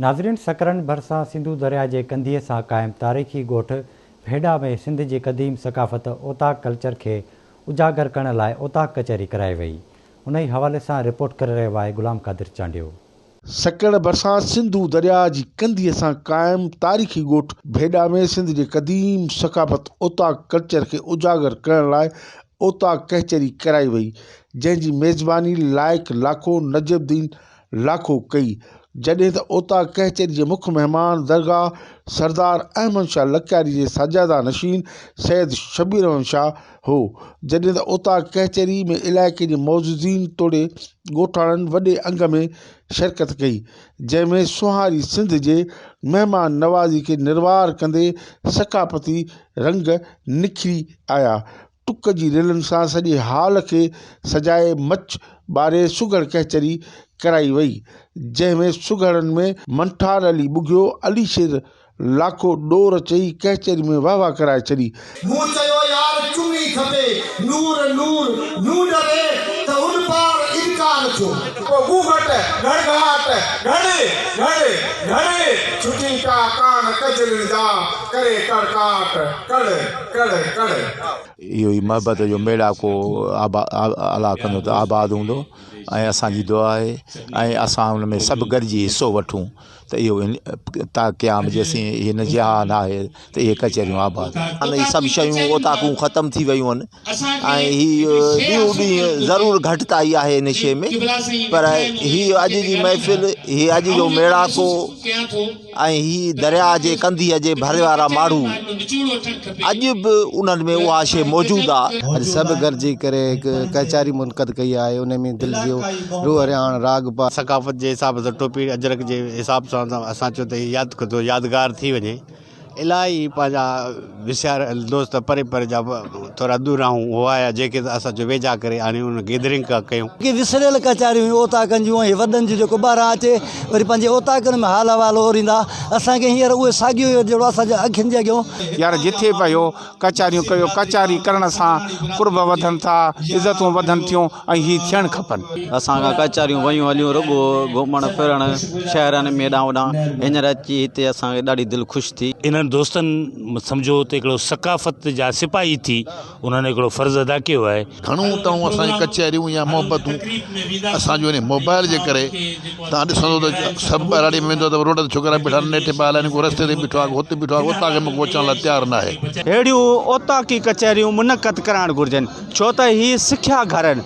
ناظرين سڪرنڊ ڀرسان سنڌو درياء جي ڪنڌيء سان قائم تاريخي ڳوٺ ڀيڏا ۾ سنڌ جي قديم ثقافت اوطاق ڪلچر کي اجاگر ڪرڻ لاء اوطاق ڪچهري ڪرائي وئي. انهي حوالي سان رپورٽ ڪري رهيو آهي غلام قادر چانڊيو. سڪرنڊ ڀرسان سنڌو درياء جي ڪنڌيء سان قائم تاريخي ڳوٺ ڀيڏا ۾ سنڌ جي قديم ثقافت اوطاق ڪلچر کي اجاگر ڪرڻ لاء اوطاق ڪهچري ڪرائي وئي، جنهن جي ميزباني لائق لاکو نجم الدين لاکو ڪئي، جڏهن ته اوطاق ڪهچري جي مک مهمان درگاهه سردار احمد شاهه لڪياري جي سجاده نشين سيد شبير احمد شاهه هو، جڏهن ته اوطاق ڪهچري ۾ علائقي جي معززين توڙي ڳوٺاڻن وڏي انگ ۾ شرڪت ڪئي، جنهن ۾ سونهاري سنڌ جي مهمان نوازي کي نروار ڪندي ثقافتي رنگ نکري آيا. ٽڪ جي ريلن سان سڄي هال کي سجائي مچ ٻاري سگهڙ ڪهچري ڪرائي وئي، جنهن ۾ سگهڙن ۾ منٺار علي ٻگهيو، علي شير لاکو ڏور چئي ڪهچري ۾ واهه واهه ڪرائي ڇڏي. مون چيو يار چمي کپي نور نور نون ڏري ته ان پار انڪار ٿيو. پوء گهوگهٽ، گهڙگهاٽ، گهڙ، گهڙ، گهڙ، ڇٽي پيا ڪان ڪجلين جا، ڪري ڪڙڪاٽ، ڪڙ. ڪڙ ڪڙ. اهو ئي محبت جو ميڙاڪو الله ڪندو ته آباد هوندو ۽ اسان جي دعا آهي ۽ اسان ان ۾ سڀ گڏجي حصو وٺون ته اهو تا قيام جيسين هن جهان آهي ته اهي ڪچهريون آباد. هاڻي سڀ شيون اوطاقون ختم ٿي ويون آهن. ۽ هي ڏينهون ڏينهن ضرور گهٽتائي آهي ان شيء ۾ پر هي اڄ جي محفل هي اڄ جو ميڙاڪو ۽ هي درياء جي ڪنڌيء جي ڀر وارا ماڻهو اڄ به انهن ۾ اها شيء موجود آهي. اڄ سڀ گڏجي ڪري هڪ ڪچهري منعقد ڪئي آهي ان ۾ دل جو روح رهاڻ راڳ پا. ثقافت جي حساب سان ٽوپي اجرڪ جي حساب سان اسان چيو ته هي ياد يادگار ٿي وڃي. الاهي پنهنجا وساريل دوست پري پري جا ٿورا ڏورانهون هئا جيڪي اسان جو ويجها ڪري آڻي ان گيدرنگ ڪا ڪيون. ڪي وسريل ڪچهريون هيون اوطاقن جون ۽ وڏن جون جيڪو ٻاهران اچي وري پنهنجي اوطاقن ۾ حال احوال اوريندا اسان کي هينئر اهي ساڳيو ئي جهڙو اسان جي اکين جي اڳيون. يار جٿي پيو ڪچهريون ڪيو ڪچهري ڪرڻ سان قرب وڌن ٿا عزتون وڌن ٿيون ۽ هي ٿيڻ کپن. اسان کان ڪچهريون ويون هليون رڳو گهمڻ ڦرڻ شهرن ۾ هيڏانهن هوڏانهن هينئر اچي هتي اسان کي ڏاڍي دل خوش ٿي. انهن دوستن سمجهو ته هڪڙو ثقافت جا سپاهي ٿي انهن هڪڙو فرض ادا ڪيو آهي. گهڻو تڻو اسان جي ڪچهريون يا محبتون اسان جو ان موبائل جي ڪري تان ڏسندو ته سڀ ٻهراڙي ۾ ويندو ته روڊ تي ڇوڪرا بيٺا آهن نيٺ پيا هلن ڪو رستي تي بيٺو آهي ڪو هتي بيٺو آهي اوطاق ۾ ڪو اچڻ لاء تيار ناهي. اهڙيون اوطاقي ڪچهريون منعقد ڪرائڻ گهرجن ڇو ته هي سکيا گهر آهن.